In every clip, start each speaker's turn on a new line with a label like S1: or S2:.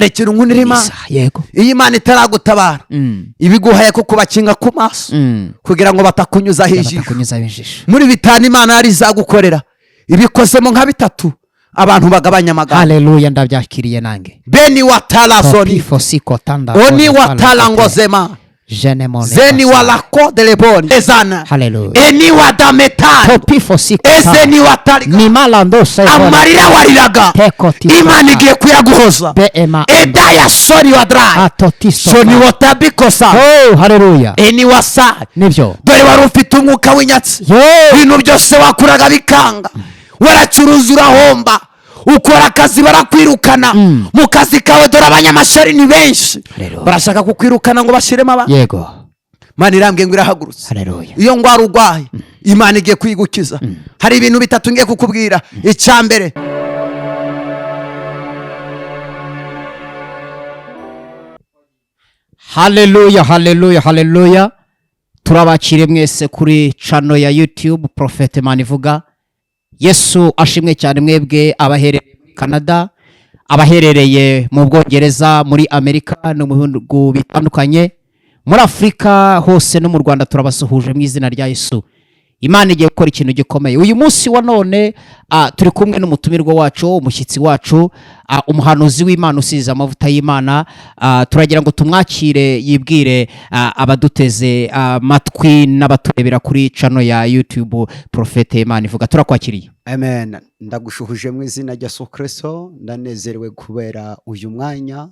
S1: Hari ikintu nkunira Imana.
S2: Isa, yego.
S1: Iyo Imana itaragutabara, ibiguhaye ko kubakinga ku maso kugira ngo batakunyuzaho ijisho.
S2: Batakunyuzaho ijisho.
S1: Muri 5 Imana yari izagukorera, ibikozemo nka 3, abantu bagabanya amagambo.
S2: Haleluya, ndabyakiriye nange.
S1: Beni watalasoni.
S2: Topifosiko tanda
S1: oni
S2: kode
S1: watalangozema.
S2: Jenemone
S1: zeni
S2: pasa.
S1: walako deleboni ezana.
S2: Haleluya.
S1: Eni wadametani.
S2: Topifosiko
S1: ezeni watalika.
S2: Nimalando
S1: Amarira wariraga,
S2: Teko tisoka.
S1: Imana igiye kuyaguhoza.
S2: Beema.
S1: Edaya soni wadrai.
S2: Atotisoka.
S1: Soni watabikosa.
S2: Oh, haleluya.
S1: Eni wasai.
S2: Nibyo.
S1: Dore wari ufite umwuka w'inyatsi.
S2: Yo.
S1: Ibintu byose wakuraga bikanga, waracuruza urahomba, ukora akazi barakwirukana mu kazi kawe. Dore abanyamashari ni benshi,
S2: Haleluya.
S1: barashaka kukwirukana ngo bashiremo abandi. Imana irambwiye ngo irahagurutse.
S2: Haleluya.
S1: Iyo ndwara urwaye, Imana igiye kuyigukiza. Hari ibintu 3 ngiye kukubwira. Icya mbere,
S2: Haleluya, haleluya, haleluya. Turabakire mwese kuri channel ya YouTube Prophet Manivuga. Yesu ashimwe cyane. Mwebwe abaherereye muri Canada, abaherereye mu Bwongereza, muri Amerika no mu bihugu bitandukanye, muri Afurika hose no mu Rwanda, turabasuhuje mu izina rya Yesu. Imana igiye gukora ikintu gikomeye uyu munsi wa none. Turi kumwe n'umutumirwa wacu, umushyitsi wacu, umuhanuzi w'Imana usize amavuta y'Imana. Turagira ngo tumwakire yibwire abaduteze amatwi n'abaturebera kuri channel ya YouTube Prophet Imana ivuga. Turakwakiriye.
S1: Amen. Ndagushuhuje mu izina rya Yesu Kristo. Ndanezerewe kubera uyu mwanya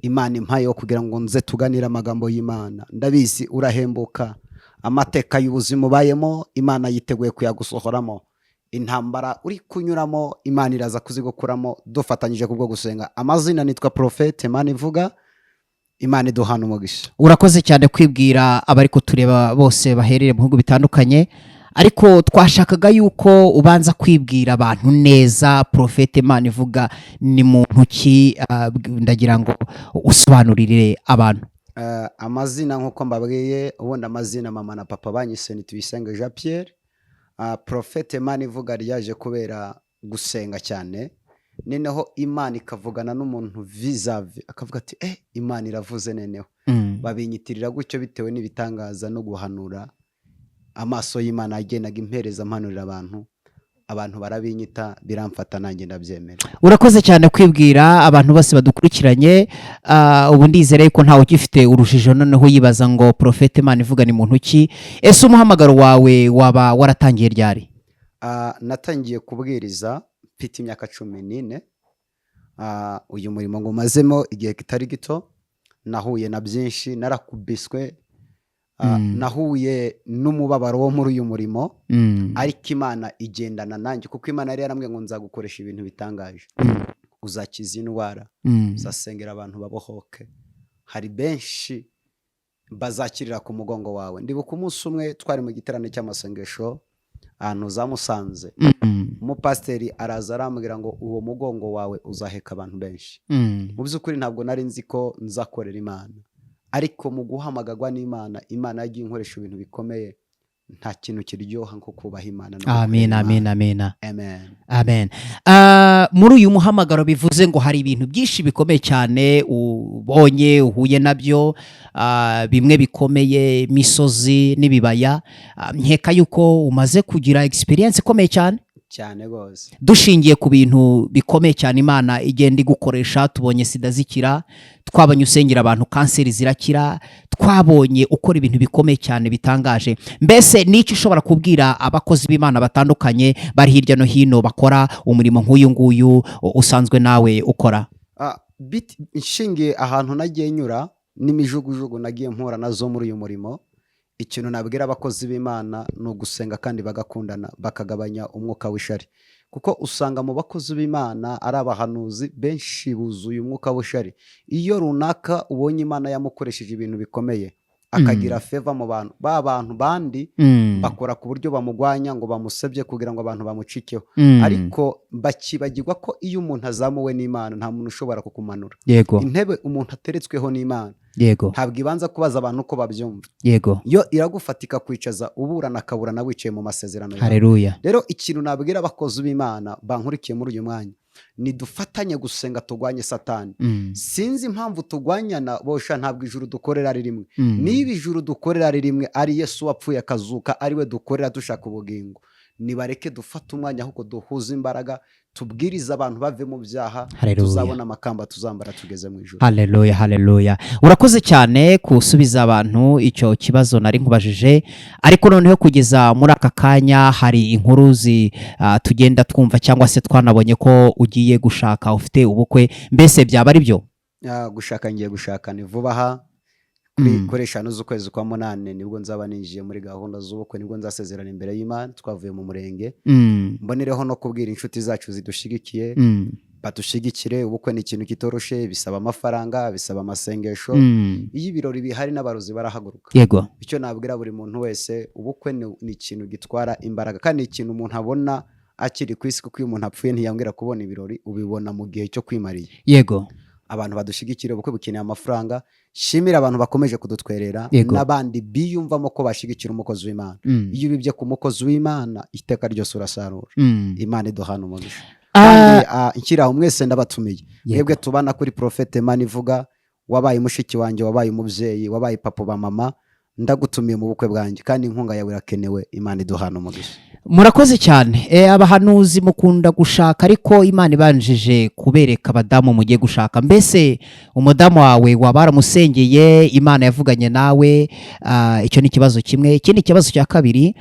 S1: Imana impaye wo kugira ngo nze tuganire amagambo y'Imana. Ndabizi urahembuka, amateka y'ubuzima ubayemo Imana yiteguye kuyagusohoramo. Intambara uri kunyuramo Imana iraza kuzigukuramo dufatanyije kubwo gusenga. Amazina nitwa Prophet Manivuga. Imana iduhana umugisha.
S2: Urakoze cyane kwibwira abari kutureba bose baherereye mu bihugu bitandukanye, ariko twashakaga yuko ubanza kwibwira abantu neza. Prophet Manivuga ni muntu ki? Ndagira ngo usobanurire abantu.
S1: Amazina nk'uko mbabwiye, ubundi amazina mama na papa banyise ni Tuyisenge Jean Pierre. Prophet Manivuga ryaje kubera gusenga cyane, noneho Imana ikavugana n'umuntu vis-a-vis, akavuga ati Imana iravuze neneho. Babinyitirira gutyo bitewe n'ibitangaza no guhanura. Amaso y'Imana yagendaga impereza mpanurira abantu, abantu barabinyita, biramfata, nanjye ndabyemera.
S2: Urakoze cyane kwibwira abantu bose badukurikiranye. Ubu ndizere yuko ntawe ugifite urujijo noneho yibaza ngo Prophet Manivuga ni muntu ki. Ese umuhamagaro wawe waba waratangiye ryari?
S1: Natangiye kubwiriza mfite imyaka 14. Uyu murimo ngo mazemo igihe kitari gito, nahuye na byinshi, narakubiswe, nahuye n'umubabaro wo muri uyu murimo, ariko Imana igendana nanjye, kuko Imana yari yarambwiye ngo nzagukoresha ibintu bitangaje, uzakiza indwara, uzasengera abantu babohoke, hari benshi bazakirira ku mugongo wawe. Ndibuka umunsi umwe twari mu giterane cy'amasengesho ahantu za Musanze, umupasiteri araza arambwira ngo uwo mugongo wawe uzaheka abantu benshi. Mu by'ukuri ntabwo nari nzi ko nzakorera Imana, ariko mu guhamagagwa n'Imana, Imana yagiye inkoresha ibintu bikomeye. Nta kintu kiryoha nko kubaha Imana no gukorera
S2: Amen.
S1: Imana.
S2: Amen, amen.
S1: Amen.
S2: Amen. Muri uyu muhamagaro bivuze ngo hari ibintu byinshi bikomeye cyane ubonye, uhuye nabyo, bimwe bikomeye, imisozi n'ibibaya. Nkeka yuko umaze kugira experience ikomeye cyane.
S1: Cyane rwose.
S2: Dushingiye ku bintu bikomeye cyane Imana igenda igukoresha, tubonye sida zikira, twabonye usengera abantu kanseri zirakira, twabonye ukora ibintu bikomeye cyane bitangaje. Mbese n'icyo ushobora kubwira abakozi b'Imana batandukanye bari hirya no hino bakora umurimo nk'uyu nguyu usanzwe nawe ukora?
S1: Nshingiye ahantu nagiye nyura n'imijugujugu nagiye mpura nazo muri uyu murimo, ikintu nabwira abakozi b'Imana ni ugusenga kandi bagakundana, bakagabanya umwuka w'ishari, kuko usanga mu bakozi b'Imana ari abahanuzi benshi buzuye umwuka w'ishari. Iyo runaka ubonye Imana yamukoresheje ibintu bikomeye, akagira favor mu bantu, ba bantu bandi bakora ku buryo bamugwanya ngo bamusebye kugira ngo abantu bamucikeho, ariko bakibagirwa ko iyo umuntu azamuwe n'Imana nta muntu ushobora kukumanura. Intebe umuntu ateretsweho n'Imana ntabwo ibanza kubaza abantu uko babyumva. Yo iragufata ikakwicaza, uburana akaburana wicaye mu masezerano yawe.
S2: Haleluya.
S1: Rero ikintu nabwira abakozi b'Imana bankurikiye muri uyu mwanya, Nidufatanye gusenga, turwanye Satani. Sinzi impamvu turwanyana bosha. Ntabwo ijuru dukorera ari rimwe. Niba ijuru dukorera ari rimwe, ari Yesu wapfuye akazuka, ari we dukorera dushaka ubugingo, nibareke dufate umwanya, ahubwo duhuze imbaraga, tubwirize abantu bave mu byaha.
S2: Haleluya.
S1: Tuzabona amakamba tuzambara tugeze mu ijuru.
S2: Haleluya, haleluya! Urakoze cyane gusubiza abantu icyo kibazo nari nkubajije. Ariko noneho kugeza muri aka kanya hari inkuru tugenda twumva cyangwa se twanabonye ko ugiye gushaka, ufite ubukwe. Mbese byaba ari byo?
S1: Gushaka, ngiye gushaka, ni vuba aha, kuri kuri 5 z'ukwezi kwa munani nibwo nzaba ninjiye muri gahunda z'ubukwe, nibwo nzasezerana imbere y'Imana twavuye mu murenge. Mbonereho no kubwira inshuti zacu zidushigikiye, badushyigikire. Ubukwe ni ikintu kitoroshe, bisaba amafaranga, bisaba amasengesho. Iyo ibirori bihari n'abarozi barahaguruka. Icyo nabwira buri muntu wese, ubukwe ni ikintu gitwara imbaraga, kandi ni ikintu umuntu abona akiri ku isi, kuko iyo umuntu apfuye ntiyongera kubona ibirori, ubibona mu gihe cyo kwimariya. Abantu badushyigikira, ubukwe bukeneye amafaranga. Shimira abantu bakomeje kudutwerera n'abandi biyumvamo ko bashyigikira umukozi w'Imana. Iyo ubibye ku mukozi w'Imana, iteka ryose urasarura. Imana iduhana umugisha. Kandi nkiri aho, mwese ndabatumiye. Mwebwe tubana kuri Prophète Manivuga, wabaye mushiki wanjye, wabaye umubyeyi, wabaye papa ba mama, ndagutumiye mu bukwe bwanjye, kandi inkunga yawe irakenewe. Imana iduhana umugisha.
S2: Murakoze cyane. Abahanuzi mukunda gushaka, ariko Imana ibanjije kubereka abadamu mugiye gushaka. Mbese umudamu wawe waba waramusengeye, Imana yavuganye nawe? Icyo ni ikibazo kimwe. Ikindi kibazo cya kabiri,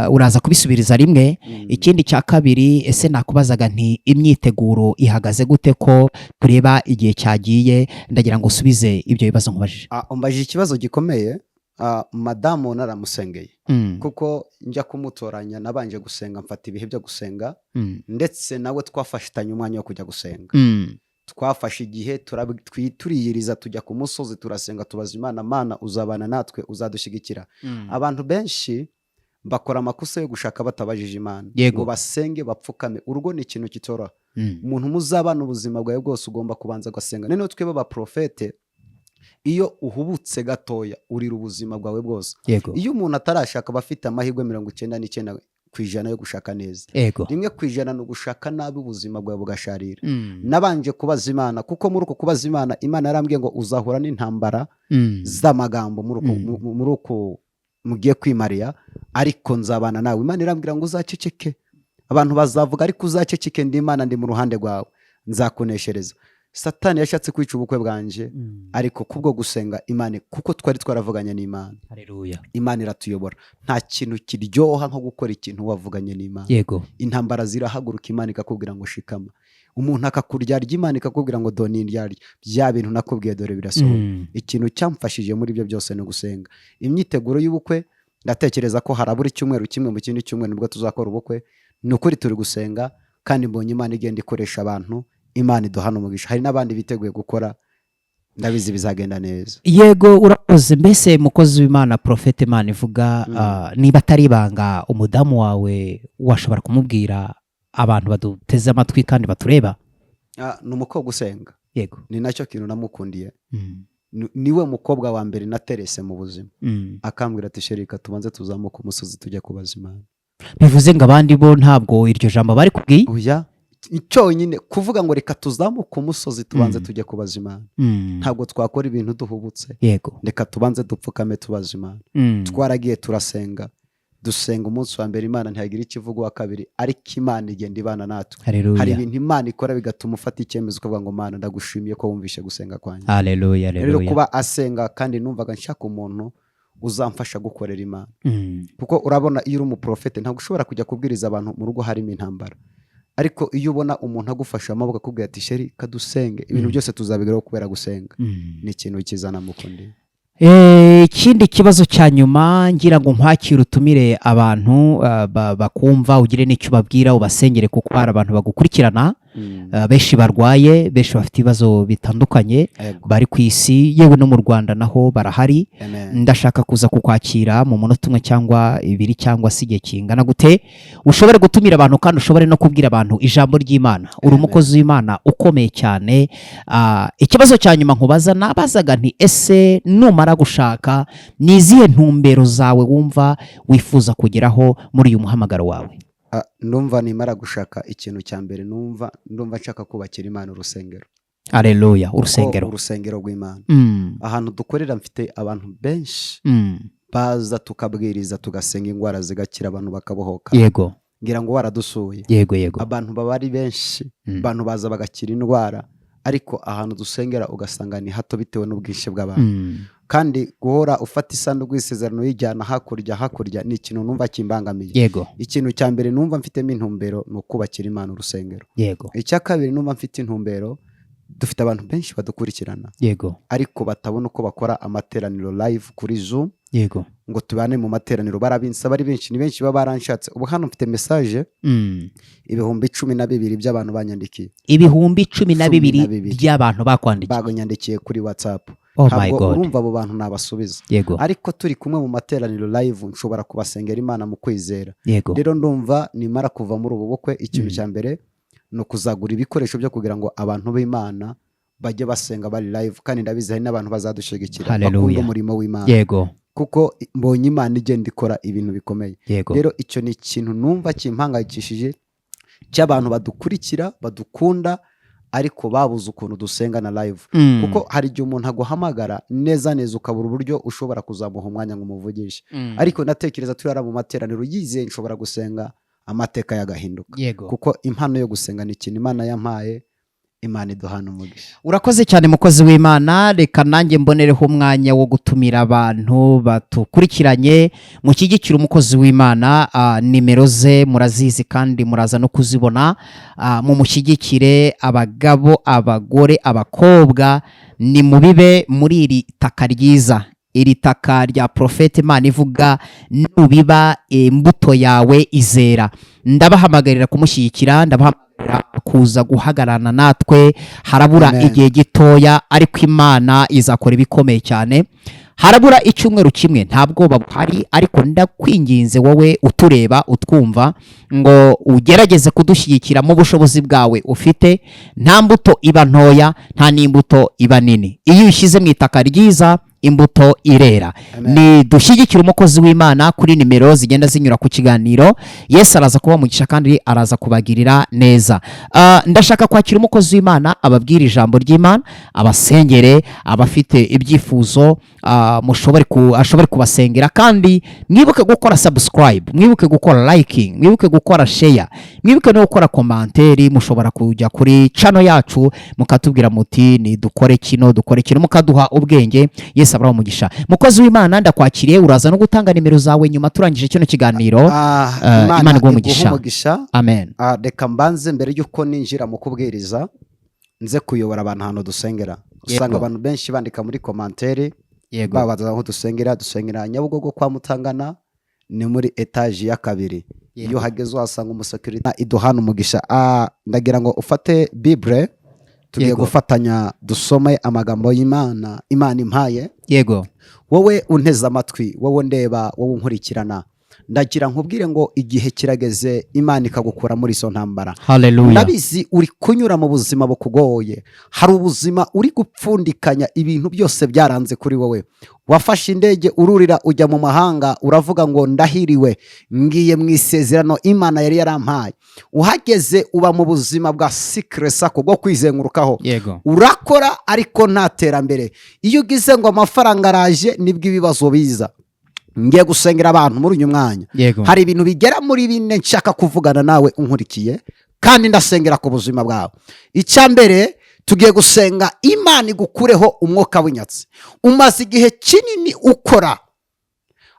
S2: uraza kubisubiriza rimwe. Ikindi cya kabiri, ese nakubazaga nti imyiteguro ihagaze gute, ko tureba igihe cyagiye? Ndagira ngo usubize ibyo bibazo nkubajije.
S1: Umbajije ikibazo gikomeye. Madamu naramusengeye, kuko njya kumutoranya nabanje gusenga, mfata ibihe byo gusenga, ndetse nawe twafashitanye umwanya wo kujya gusenga. Twafashe igihe turiyiriza, tujya ku musozi, turasenga, tubaza Imana: "Mana, uzabana natwe, uzadushyigikira?" Abantu benshi bakora amakosa yo gushaka batabajije Imana, ngo basenge, bapfukame. Urugo ni ikintu kitoroha. Umuntu muzabana ubuzima bwawe bwose, ugomba kubanza ugasenga. Noneho twebwe abaprofete, iyo uhubutse gatoya urira ubuzima bwawe bwose. Iyo umuntu atarashaka aba afite amahirwe 99% yo gushaka neza. 1% ni ugushaka nabi, ubuzima bwawe bugasharira. Nabanje kubaza Imana, kuko muri uko kubaza Imana, Imana yarambwiye ngo uzahura n'intambara z'amagambo muri uko muri uko mugiye kwimariya, ariko nzabana nawe. Imana irambwira ngo uzaceceke, abantu bazavuga ariko uzaceceke, ndi Imana, ndi mu ruhande rwawe, nzakuneshereza. Satani yashatse kwica ubukwe bwanjye, ariko kubwo gusenga Imana, kuko twari twaravuganye n'Imana,
S2: Haleluya.
S1: Imana iratuyobora. Nta kintu kiryoha nko gukora ikintu wavuganye n'Imana. Intambara zirahaguruka, Imana ikakubwira ngo shikama. Umuntu akakuryarya, Imana ikakubwira ngo dore indyarya, bya bintu nakubwiye dore birasohoye. Ikintu cyamfashije muri ibyo byose ni ugusenga. Imyiteguro y'ubukwe, ndatekereza ko harabura icyumweru kimwe, mu kindi cyumweru nibwo tuzakora ubukwe. Ni ukuri turi gusenga, kandi mbonye Imana igenda ikoresha abantu. Imana iduhana umugisha. Hari n'abandi biteguye gukora, ndabizi bizagenda neza.
S2: Yego, urakoze. Mbese mukozi w'Imana, Prophète Imana ivuga, niba atari ibanga, umudamu wawe washobora kumubwira abantu baduteze amatwi kandi batureba?
S1: Ni umukobwa usenga. Ni nacyo kintu namukundiye. Niwe mukobwa wa mbere naterese mu buzima, akambwira ati: "Chéri, reka tubanze tuzamuke umusozi tujya kubaza Imana."
S2: Bivuze ngo abandi bo ntabwo iryo jambo bari kubwiye?
S1: Oya, cyonyine kuvuga ngo reka tuzamuke umusozi tubanze tujye kubaza Imana. Ntabwo twakora ibintu duhubutse. Reka tubanze dupfukame tubaza Imana. Twaragiye turasenga, dusenga umunsi wa mbere, Imana ntiyagira ikivugo, wa kabiri, ariko Imana igenda ibana natwe.
S2: Haleluya.
S1: Hari ibintu Imana ikora bigatuma ufata icyemezo ukavuga ngo: "Mana, ndagushimiye ko wumvishe gusenga kwanjye."
S2: Haleluya.
S1: Rero
S2: Haleluya.
S1: kuba asenga, kandi numvaga nshaka umuntu uzamfasha gukorera Imana, kuko urabona iyo uri umuprofete ntabwo ushobora kujya kubwiriza abantu mu rugo harimo intambara. Ariko iyo ubona umuntu agufashe amaboko, akubwira ati: "Chéri, kadusenge, ibintu byose tuzabigeraho kubera gusenga," ni ikintu cyiza namukundiye.
S2: Ikindi kibazo cya nyuma, ngira ngo nkwakire, utumire abantu bakumva, ugire n'icyo ubabwira, ubasengere, kuko hari abantu bagukurikirana, benshi barwaye, benshi bafite ibibazo bitandukanye, bari ku isi, yewe no mu Rwanda naho barahari.
S1: Amen.
S2: Ndashaka kuza kukwakira mu munota umwe cyangwa ibiri cyangwa se igihe kingana gute, ushobore gutumira abantu kandi ushobore no kubwira abantu ijambo ry'Imana. Uri
S1: Amen.
S2: umukozi w'Imana ukomeye cyane. Ikibazo cya nyuma nkubaza, nabazaga nti: ese numara gushaka, ni izihe ntumbero zawe wumva wifuza kugeraho muri uyu muhamagaro wawe?
S1: Ndumva nimara gushaka, ikintu cya mbere numva, ndumva nshaka kubakira Imana urusengero.
S2: Aleluya.
S1: Kuko
S2: Urusengero.
S1: Urusengero rw'Imana. Ahantu dukorera mfite abantu benshi baza tukabwiriza, tugasenga, indwara zigakira, abantu bakabohoka. Ngira ngo waradusuye.
S2: Yego.
S1: Abantu baba ari benshi, abantu baza bagakira indwara, ariko ahantu dusengera ugasanga ni hato bitewe n'ubwinshi bw'abantu. Kandi guhora ufata isanduku y'isezerano uyijyana hakurya hakurya ni ikintu numva kimbangamiye. Ikintu cya mbere numva mfitemo intumbero ni ukubakira Imana urusengero. Icya kabiri numva mfite intumbero, dufite abantu benshi badukurikirana ariko batabona uko bakora amateraniro live kuri Zoom ngo tubane mu materaniro. Barabinsaba ari benshi, ni benshi baba baranshatse. Ubu hano mfite message 12,000 by'abantu banyandikiye.
S2: Ibihumbi cumi na
S1: Cumi
S2: bibiri
S1: na bibiri.
S2: by'abantu bakwandikiye.
S1: Banyandikiye kuri WhatsApp.
S2: Oh my
S1: Ntabwo
S2: God.
S1: urumva abo bantu nabasubiza, ariko turi kumwe mu materaniro live nshobora kubasengera Imana mu kwizera. Rero ndumva nimara kuva muri ubu bukwe, ikintu cya mbere ni ukuzagura ibikoresho byo kugira ngo abantu b'Imana bajye basenga bari live, kandi ndabizi hari n'abantu bazadushyigikira bakunda umurimo w'Imana, kuko mbonye Imana igenda ikora ibintu bikomeye. Rero icyo ni ikintu numva kimpangayikishije, cy'abantu badukurikira, badukunda, ariko babuze ukuntu dusenga na live, kuko hari igihe umuntu aguhamagara neza neza ukabura uburyo ushobora kuzamuha umwanya ngo umuvugishe. Ariko ndatekereza turara mu materaniro yizeye, nshobora gusenga amateka yagahinduka, kuko impano yo gusenga ni ikintu Imana yampaye. Imana iduhana umugisha.
S2: Urakoze cyane, mukozi w'Imana. Reka nanjye mbonereho umwanya wo gutumira abantu batukurikiranye mushyigikire umukozi w'Imana. Nimero ze murazizi kandi muraza no kuzibona. Mumushyigikire, abagabo, abagore, abakobwa, ni mubibe muri iri taka ryiza, iri taka rya Porofete Imana ivuga. Nubiba imbuto yawe izera. Ndabahamagarira kumushyigikira, ndabahamagarira kuza guhagararana natwe. Harabura
S1: Amen.
S2: igihe gitoya, ariko Imana izakora ibikomeye cyane. Harabura icyumweru kimwe, nta bwoba buhari, ariko ndakwinginze wowe utureba, utwumva, ngo ugerageze kudushyigikira mu bushobozi bwawe ufite. Nta mbuto iba ntoya, nta n'imbuto iba nini. Iyo uyishyize mu itaka ryiza, imbuto irera.
S1: Amen.
S2: Ni dushyigikire umukozi w'Imana kuri nimero zigenda zinyura ku kiganiro. Yesu araza kuba umugisha kandi araza kubagirira neza. Ndashaka kwakira umukozi w'Imana ababwira ijambo ry'Imana, abasengere, abafite ibyifuzo ashobore kubasengera. Kandi mwibuke gukora subscribe, mwibuke gukora liking, mwibuke gukora share, mwibuke no gukora commentaire. Mushobora kujya kuri channel yacu mukatubwira muti ni dukore kino, dukore kino, mukaduha ubwenge. Yesu abahe umugisha. Mukozi w'Imana, ndakwakiriye. Uraza no gutanga nimero zawe nyuma turangije kino kiganiro.
S1: Imana
S2: Imana iguhe
S1: iguhe
S2: umugisha.
S1: umugisha.
S2: Amen.
S1: Reka mbanze, mbere y'uko ninjira mu kubwiriza, nze kuyobora abantu ahantu dusengera. Usanga abantu benshi bandika muri commentaire babaza aho dusengera. Dusengera Nyabugogo kwa Mutangana, ni muri etaji ya kabiri. Iyo uhageze uhasanga umusekirite. Iduhana umugisha. Ndagira ngo ufate Bible, tugiye gufatanya dusome amagambo y'Imana Imana impaye. Wowe unteze amatwi, wowe ndeba, wowe unkurikirana, ndagira nkubwire ngo igihe kirageze Imana ikagukura muri izo ntambara.
S2: Haleluya.
S1: Ndabizi uri kunyura mu buzima bukugoye, hari ubuzima uri gupfundikanya, ibintu byose byaranze kuri wowe. Wafashe indege ururira ujya mu mahanga, uravuga ngo ndahiriwe, ngiye mu isezerano Imana yari yarampaye. Uhageze uba mu buzima bwa sikiresako bwo kwizengurukaho. Urakora ariko nta terambere. Iyo ugize ngo amafaranga araje, nibwo ibibazo biza. Ngiye gusengera abantu muri uyu mwanya. Hari ibintu bigera muri bine nshaka kuvugana nawe unkurikiye, kandi ndasengera ku buzima bwawe. Icya mbere, tugiye gusenga Imana igukureho umwuka w'inyatsi. Umaze igihe kinini ukora,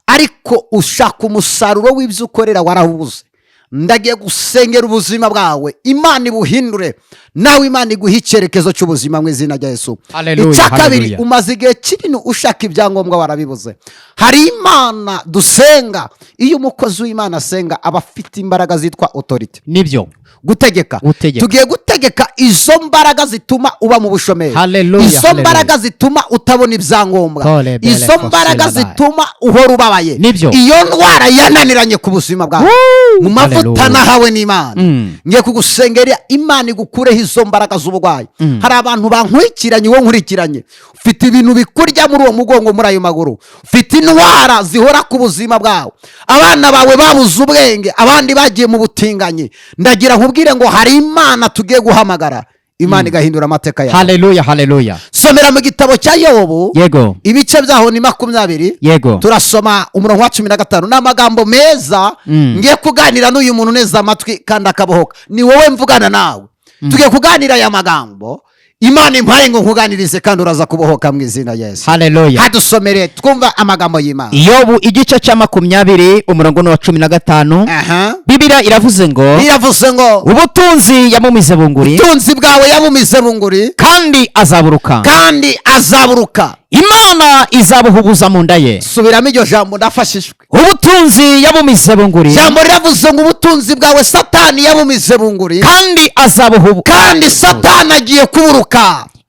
S1: ariko ushaka umusaruro w'ibyo ukorera warawubuze. Ndagiye gusengera ubuzima bwawe, Imana ibuhindure, nawe Imana iguhe icyerekezo cy'ubuzima mu izina rya Yesu.
S2: Haleluya,
S1: Icya kabiri,
S2: haleluya.
S1: umaze igihe kinini ushaka ibyangombwa warabibuze. Hari Imana dusenga. Iyo umukozi w'Imana asenga, aba afite imbaraga zitwa autorité. Gutegeka.
S2: Gutegeka.
S1: Tugiye gutegeka izo mbaraga zituma uba mu bushomeri,
S2: Haleluya,
S1: izo
S2: haleluya.
S1: mbaraga zituma utabona ibyangombwa,
S2: Tole bele
S1: izo mbaraga
S2: kosela
S1: zituma uhora ubabaye,
S2: Nibyo.
S1: iyo ndwara yananiranye ku buzima bwawe. Mu mavuta. Amavuta nahawe n'Imana. Ngiye kugusengera, Imana igukureho izo mbaraga z'uburwayi. Hari abantu bankurikiranye, uwo nkurikiranye, ufite ibintu bikurya muri uwo mugongo, muri ayo maguru, ufite indwara zihora ku buzima bwawe, abana bawe babuze ubwenge, abandi bagiye mu butinganyi. Ndagira nkubwire ngo hari Imana tugiye guhamagara, Imana igahindura amateka yawe.
S2: Haleluya, haleluya.
S1: Somera mu gitabo cya Yobu. Ibice byaho ni 20. Turasoma umurongo wa 15. Ni amagambo meza. Ngiye kuganira n'uyu muntu neza amatwi kandi akabohoka. Ni wowe mvugana nawe, tugiye kuganira aya magambo Imana impaye ngo nkuganirize, kandi uraza kubohoka mu izina rya Yesu.
S2: Haleluya.
S1: Hadusomere twumva amagambo y'Imana.
S2: Yobu igice cya 20, umurongo ni uwa 15. Bibiliya iravuze ngo:
S1: Iravuze ngo:
S2: "Ubutunzi yamumize bunguri."
S1: Ubutunzi bwawe yabumize bunguri.
S2: "Kandi azaburuka."
S1: Kandi azaburuka.
S2: "Imana izabuhubuza mu nda ye."
S1: Subiramo iryo jambo, ndafashijwe.
S2: Ubutunzi yabumize bunguri.
S1: Ijambo riravuze ngo ubutunzi bwawe Satani yabumize bunguri.
S2: Kandi azabuhubu
S1: Kandi Satani agiye kuburuka.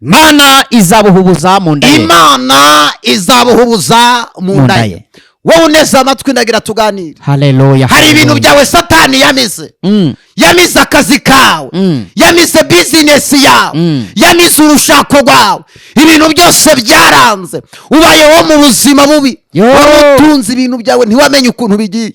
S2: Imana izabuhubuza mu nda ye.
S1: Imana izabuhubuza mu
S2: Mu
S1: nda
S2: nda
S1: ye.
S2: ye.
S1: Wowe uneze amatwi, ndagira tuganire.
S2: Haleluya.
S1: Hari ibintu byawe Satani yamize. Yamize akazi kawe. Yamize bizinesi yawe. Yamize urushako rwawe. Ibintu byose byaranze, ubayeho mu buzima bubi.
S2: Yo.
S1: Wari utunze ibintu byawe, ntiwamenye ukuntu bigiye.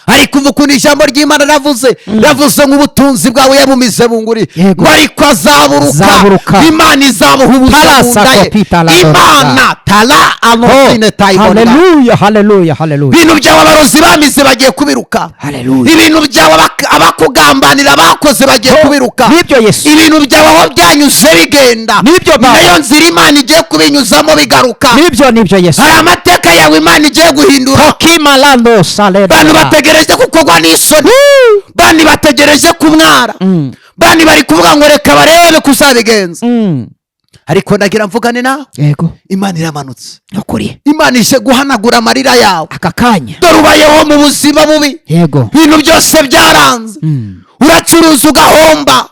S1: Ariko umva ukuntu ijambo ry'Imana ravuze. Ravuze ngo ubutunzi bwawe yabumize bunguri. Ngo ariko azaburuka.
S2: Azaburuka.
S1: Imana izabuhubuza
S2: Tara
S1: mu nda ye.
S2: sakopita la
S1: Imana tara anosine tayibona.
S2: Haleluya, haleluya, haleluya.
S1: Ibintu byawe abarozi bamize bagiye kubiruka.
S2: Haleluya.
S1: Ibintu byawe abakugambanira bakoze bagiye kubiruka.
S2: Nibyo Yesu.
S1: Ibintu byawe aho byanyuze bigenda,
S2: Nibyo Baba.
S1: nayo nzira Imana igiye kubinyuzamo bigaruka.
S2: Nibyo, nibyo Yesu.
S1: Hari amateka yawe Imana igiye guhindura.
S2: Kimalando saleda.
S1: Bantu bategereje gukorwa n'isoni, bandi bategereje kumwara, bandi bari kuvuga ngo reka barebe ko uzabigenza. Ariko ndagira mvugane nawe. Imana iramanutse.
S2: Nukuri.
S1: Imana ije guhanagura amarira yawe.
S2: Aka kanya.
S1: Dore ubayeho mu buzima bubi. Ibintu byose byaranze. Uracuruza ugahomba.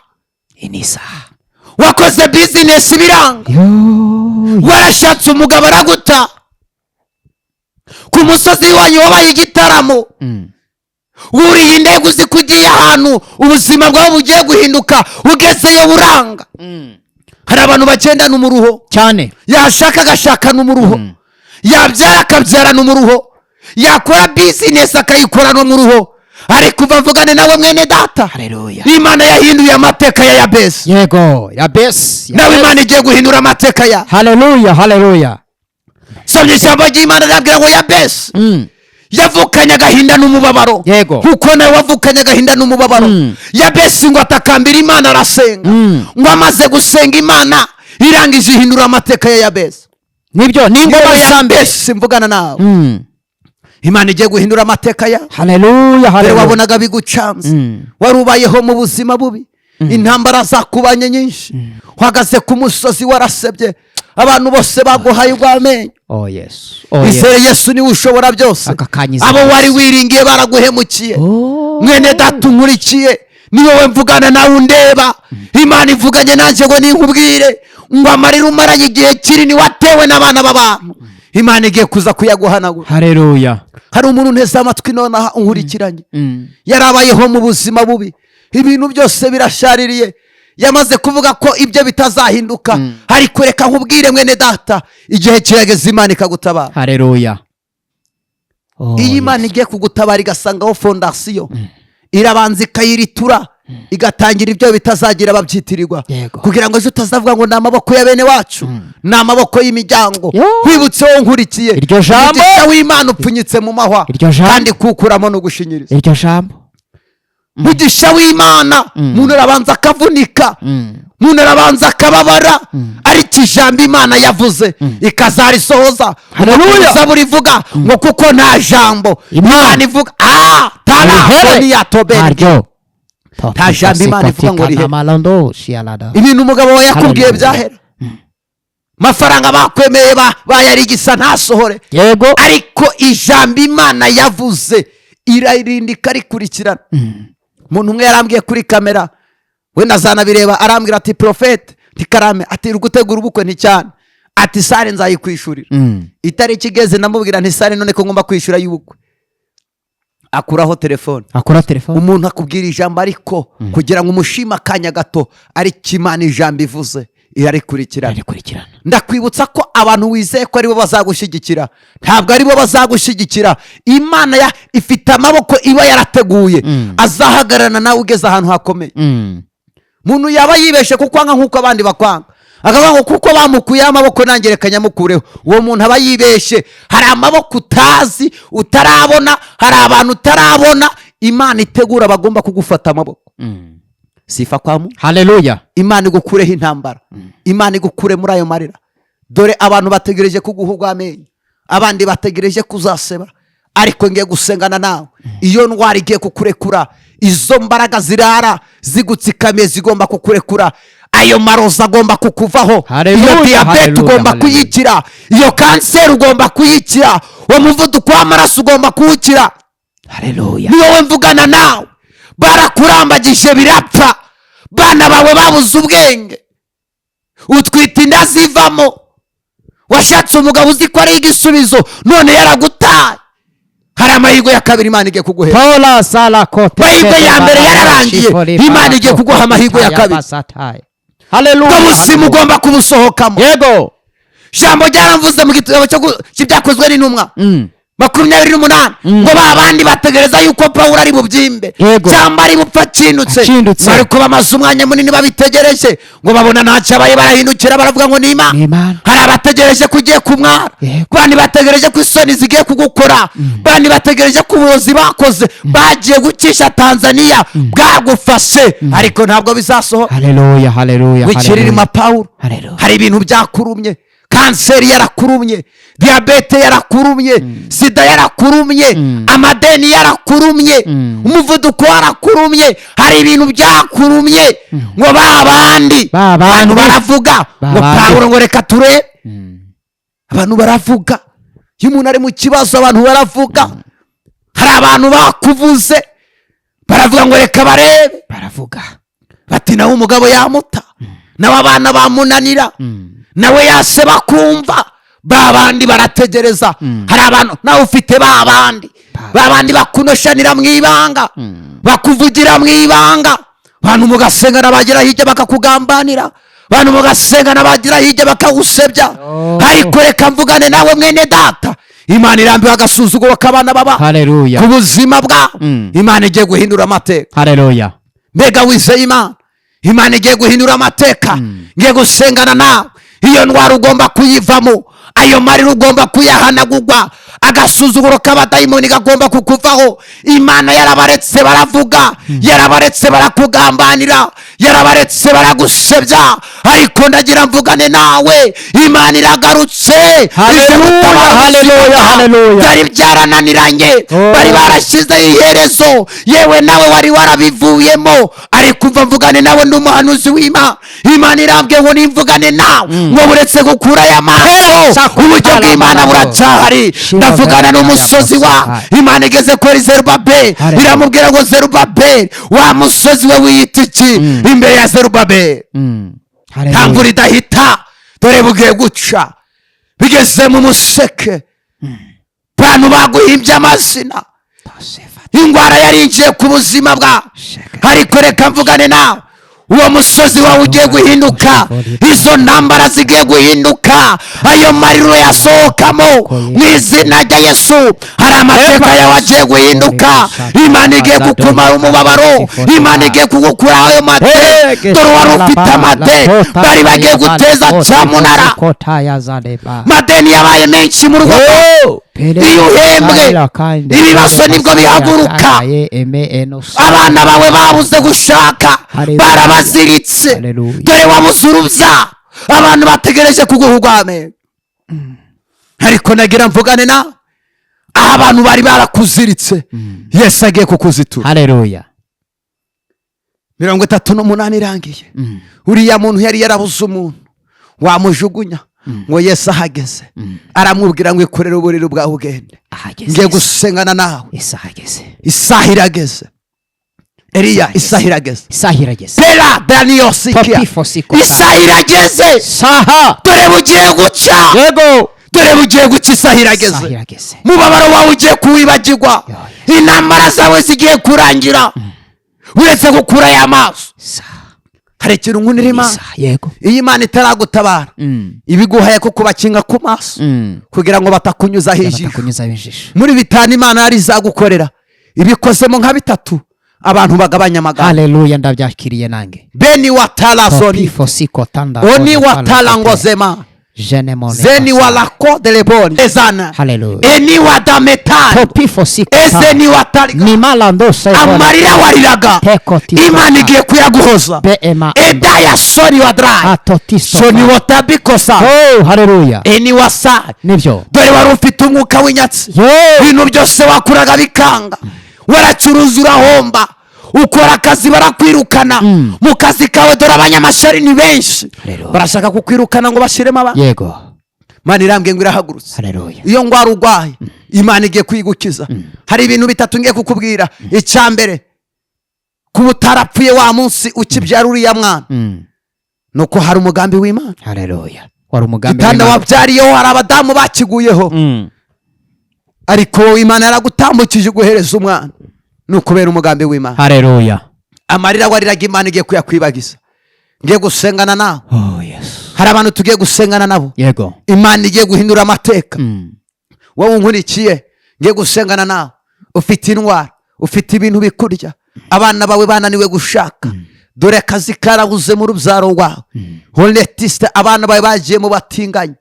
S2: Iyi ni isaha.
S1: Wakoze bizinesi biranga.
S2: Yo.
S1: Warashatse umugabo araguta. Ku musozi wanyu wabaye igitaramo. Wuriye indege uzi ko ugiye ahantu ubuzima bwawe bugiye guhinduka, ugezeyo buranga. Hari abantu bagendana umuruho.
S2: Cyane.
S1: Yashaka agashakana umuruho, yabyara akabyarana umuruho, yakora bizinesi akayikorana umuruho. Ariko uva mvugane nawe mwene data.
S2: Haleluya.
S1: Imana yahinduye amateka ya Yabesi.
S2: Yego, Yabesi.
S1: Nawe Imana igiye guhindura amateka ya.
S2: Haleluya, haleluya.
S1: Somye ijambo ry'Imana rirabwira ngo Yabesi yavukanye agahinda n'umubabaro. Kuko nawe wavukanye agahinda n'umubabaro. Yabesi ngo atakambira Imana, arasenga. Ngo amaze gusenga, Imana irangije ihindura amateka ya Yabesi.
S2: Nibyo, ni ingoma
S1: Wowe
S2: za mbere.
S1: Yabesi mvugana nawe, Imana igiye guhindura amateka ya.
S2: Haleluya.
S1: Dore
S2: Haleluya.
S1: wabonaga bigucanze. Wari ubayeho mu buzima bubi, intambara zakubanye nyinshi, uhagaze ku musozi warasebye, abantu bose baguhaye urw'amenyo.
S2: Oh Yesu, oh Yesu.
S1: Izere Yesu, niwe ushobora byose.
S2: Aka kanya.
S1: Abo wari wiringiye baraguhemukiye.
S2: Oh.
S1: Mwene data unkurikiye, ni wowe mvugana nawe undeba. Imana ivuganye nanjye ngo ninkubwire ngo amarira umaranye igihe kinini watewe n'abana b'abantu, Imana igiye kuza kuyaguhanagura.
S2: Haleluya.
S1: Hari umuntu unteze amatwi nonaha unkurikiranye, yarabayeho mu buzima bubi, ibintu byose birashaririye, yamaze kuvuga ko ibyo bitazahinduka. Ariko reka nkubwire mwene data, igihe kirageze Imana ikagutabara.
S2: Haleluya. Oh,
S1: Iyo Imana
S2: Yesu.
S1: igiye kugutabara igasangaho fondasiyo, irabanza ikayiritura, igatangira ibyo bitazagira babyitirirwa, kugira ngo ejo utazavuga ngo ni amaboko ya bene wacu, ni amaboko y'imiryango.
S2: Yo.
S1: Wibutse wowe nkurikiye,
S2: Iryo jambo.
S1: umugisha w'Imana upfunyitse mu mahwa,
S2: Iryo jambo.
S1: kandi kuwukuramo ni ugushinyiriza.
S2: Iryo jambo.
S1: Mugisha w'Imana, umuntu arabanza akavunika, umuntu arabanza akababara, ariko ijambo Imana yavuze ikazarisohoza.
S2: Haleluya.
S1: Zaburi ivuga ngo kuko nta jambo Imana ivuga tara
S2: Rihere.
S1: niyatobere.
S2: Ntaryo.
S1: Nta jambo Imana ivuga ngo rihere.
S2: Malando shialada.
S1: Ibintu umugabo wawe yakubwiye
S2: Haleluya.
S1: byahera, mafaranga bakwemeye bayarigisa ntasohore. Ariko ijambo Imana yavuze irarinda ikarikurikirana. Umuntu umwe yarambwiye kuri kamera, we nazanabireba, arambwira ati: "Prophète," ntikarame, ati: "Uri gutegura ubukwe?" Nti: "Cyane." Ati: "Salle nzayikwishurira." Itariki igeze ndamubwira nti: "Salle none ko ngomba kwishyura y'ubukwe?" Akuraho telefone.
S2: Akora telefone.
S1: Umuntu akubwira ijambo, ariko kugira ngo umushime akanya gato, ariko Imana ijambo ivuze irarikurikirana.
S2: Arikurikirana.
S1: Ndakwibutsa ko abantu wizeye ko aribo bazagushyigikira, ntabwo aribo bazagushyigikira. Imana ifite amaboko iba yarateguye azahagararana nawe ugeze ahantu hakomeye. Umuntu yaba yibeshe kukwanga nk'uko abandi bakwanga, akavuga ngo kuko bamukuyeho amaboko, nanjye reka nyamukureho. Uwo muntu aba yibeshe. Hari amaboko utazi, utarabona, hari abantu utarabona Imana itegura bagomba kugufata amaboko. Sifa kwamu.
S2: Haleluya.
S1: Imana igukureho intambara, Imana igukure muri ayo marira. Dore abantu bategereje kuguha urw'amenyo, abandi bategereje kuzaseba, ariko ngiye gusengana nawe. Iyo ndwara igiye kukurekura, izo mbaraga zirara zigutsikamiye zigomba kukurekura, ayo marozi agomba kukuvaho.
S2: Haleluya,
S1: iyo diyabete
S2: haleluya,
S1: ugomba
S2: haleluya.
S1: kuyikira, iyo kanseri ugomba kuyikira, uwo muvuduko w'amaraso ugomba kuwukira.
S2: Haleluya.
S1: Ni wowe mvugana nawe. Barakurambagije birapfa, bana bawe babuze ubwenge, utwite inda zivamo, washatse umugabo uzi ko ari igisubizo, none yaragutaye. Hari amahirwe ya kabiri Imana igiye kuguhera.
S2: Paula sala kote.
S1: Amahirwe ya mbere yararangiye, Imana igiye kuguha amahirwe ya kabiri.
S2: Haleluya.
S1: Ubwo buzima ugomba kubusohokamo. Ijambo ryaramvuze mu gitabo cy'Ibyakozwe n'Intumwa 28 ngo ba bandi bategereza yuko Pawulo ari bubyimbe cyangwa ari bupfa akindutse.
S2: Akindutse.
S1: Ariko bamaze umwanya munini babitegereje, ngo babona ntacyo abaye, barahindukira baravuga ngo ni Imana.
S2: Ni Imana.
S1: Hari abategereje ko ugiye kumwara, bandi bategereje ko isoni zigiye kugukora, bandi bategereje ko uburozi bakoze bagiye gucisha Tanzaniya bwagufashe, ariko ntabwo bizasohora.
S2: Haleluya, haleluya.
S1: Wikiririma Pawulo.
S2: Haleluya.
S1: Hari ibintu byakurumye: kanseri yarakurumye, diyabete yarakurumye, sida yarakurumye, amadeni yarakurumye, umuvuduko warakurumye. Hari ibintu byakurumye ngo ba bandi
S2: Ba bandi.
S1: abantu baravuga
S2: Ba
S1: ngo
S2: bandi.
S1: Pawulo ngo reka turebe. Abantu baravuga. Iyo umuntu ari mu kibazo, abantu baravuga. Hari abantu bakuvuze, baravuga ngo reka barebe.
S2: Baravuga.
S1: Bati nawe umugabo yamuta, nawe abana bamunanira, nawe yase bakumva. Ba bandi barategereza. Hari abantu nawe ufite ba bandi, ba bandi bakunoshanira mu ibanga, bakuvugira mu ibanga. Abantu mugasengana bagera hirya bakakugambanira, abantu mugasengana bagira hirya bakagusebya.
S2: Oh.
S1: Ariko reka mvugane nawe, mwene data, Imana irambiwe agasuzuguro k'abana baba
S2: Haleluya.
S1: ku buzima bwawe. Imana igiye guhindura amateka.
S2: Haleluya.
S1: Mbega wizeye Imana? Imana igiye guhindura amateka. Ngiye gusengana nawe. Iyo ndwara ugomba kuyivamo, ayo marira ugomba kuyahanagurwa, agasuzuguro k'abadayimoni kagomba kukuvaho. Imana yarabaretse baravuga, yarabaretse barakugambanira, yarabaretse baragusebya, ariko ndagira mvugane nawe, Imana iragarutse.
S2: Haleluya,
S1: Ije gutabara
S2: haleluya,
S1: ubuzima bwawe.
S2: haleluya.
S1: Byari byarananiranye,
S2: Oh.
S1: bari barashyizeho iherezo, yewe nawe wari warabivuyemo. Ariko umva mvugane nawe, ndi umuhanuzi w'Imana. Imana irambwiye ngo nimvugane nawe ngo buretse gukura aya maso, uburyo bw'Imana buracyahari. Ndavugana n'umusozi wa Imana igeze kuri Zerubabeli, iramubwira ngo: "Zerubabeli, wa musozi we wiyita iki imbere ya Zerubabeli?" Nta mvura idahita. Dore bugiye guca, bigeze mu museke. Bantu baguhimbye amazina, indwara yarinjiye ku buzima bwawe, ariko reka mvugane nawe, uwo musozi wawe ugiye guhinduka, izo ntambara zigiye guhinduka, ayo mariro yasohokamo mu izina rya Yesu. Hari amateka yawe agiye guhinduka. Imana igiye kukumara umubabaro, Imana igiye kugukuraho ayo mate. Dore wari ufite amate bari bagiye guteza cyamunara, madeni yabaye menshi mu rugo. Iyo uhembwe, ibibazo nibwo bihaguruka. Abana bawe babuze gushaka, barabaziritse.
S2: Haleluya.
S1: Dore wabuze urubyaro, abantu bategereje kuguha urw'amenyo, ariko nagira mvugane nawe, aho abantu bari barakuziritse, Yesu agiye kukuzitura.
S2: Haleluya.
S1: 38 irangiye, uriya muntu yari yarabuze umuntu wamujugunya, ngo Yesu ahageze aramubwira ngo: "Ikorere uburiri bwawe ugende."
S2: Ahageze.
S1: Ngiye gusengana nawe.
S2: Isaha ageze.
S1: Isaha irageze, Eliya, isaha irageze.
S2: Isaha irageze.
S1: Pera daniyosikia.
S2: Topifosiko.
S1: Isaha irageze.
S2: Saha.
S1: Dore bugiye guca.
S2: Yego.
S3: Dore bugiye guca, isaha irageze.
S2: Isaha irageze.
S3: Mubabaro wawe ugiye kuwibagirwa.
S2: Yo.
S3: Intambara zawe zigiye kurangira uretse gukura aya maso.
S2: Isaha.
S3: Hari ikintu nkunira Imana.
S2: Isaha, yego.
S3: Iyo Imana itaragutabara, ibiguhaye ko kubakinga ku maso kugira ngo batakunyuzaho ijisho.
S2: Batakunyuzaho ijisho.
S3: Muri 5 Imana yari izagukorera, ibikozemo nka 3, abantu bagabanya amagambo.
S2: Haleluya, ndabyakiriye nange.
S3: Beni watarazoni.
S2: Topifo-sikotanda
S3: oni
S2: koda
S3: watalangozema.
S2: Jenemone
S3: zeni
S2: kosa.
S3: walako deleboni ezana.
S2: Haleluya.
S3: Eni wadametani.
S2: Topifo-sikota.
S3: Ezeni wataliga.
S2: Nimalando
S3: Amarira wariraga,
S2: Tekoti
S3: Imana igiye kuyaguhoza.
S2: Beema.
S3: Edaya soni wadrai.
S2: Atotisto.
S3: Soni watabikosa.
S2: Oh, haleluya.
S3: Eni wasa.
S2: Nibyo.
S3: Dore wari ufite umwuka w'inyatsi.
S2: Yo.
S3: Ibintu byose wakuraga bikanga, waracuruza urahomba, ukora akazi barakwirukana mu kazi kawe. Dore abanyamashari ni benshi.
S2: Haleluya.
S3: Barashaka kukwirukana ngo bashyiremo abandi. Imana irambwiye ngo irahagurutse.
S2: Haleluya.
S3: Iyo ndwara urwaye, Imana igiye kuyigukiza. Hari ibintu bitatu ngiye kukubwira. Icya mbere, kuba utarapfuye wa munsi ukibyara uriya mwana, ni uko hari umugambi w'Imana.
S2: Haleluya, wari umugambi
S3: Igitanda
S2: w'Imana.
S3: wabyariyeho, hari abadamu bakiguyeho, ariko wowe Imana yaragutambukije uguhereza umwana, ni ukubera umugambi w'Imana.
S2: Haleluya.
S3: Amarira wariraga, Imana igiye kuyakwibagiza. Ngiye gusengana nawe.
S2: Oh yes.
S3: Hari abantu tugiye gusengana nabo. Imana igiye guhindura amateka. Wowe unkurikiye, ngiye gusengana nawe. Ufite indwara, ufite ibintu bikurya, abana bawe bananiwe gushaka, dore akazi karabuze mu rubyaro rwawe, holetiste, abana bawe bagiye mu batinganyi,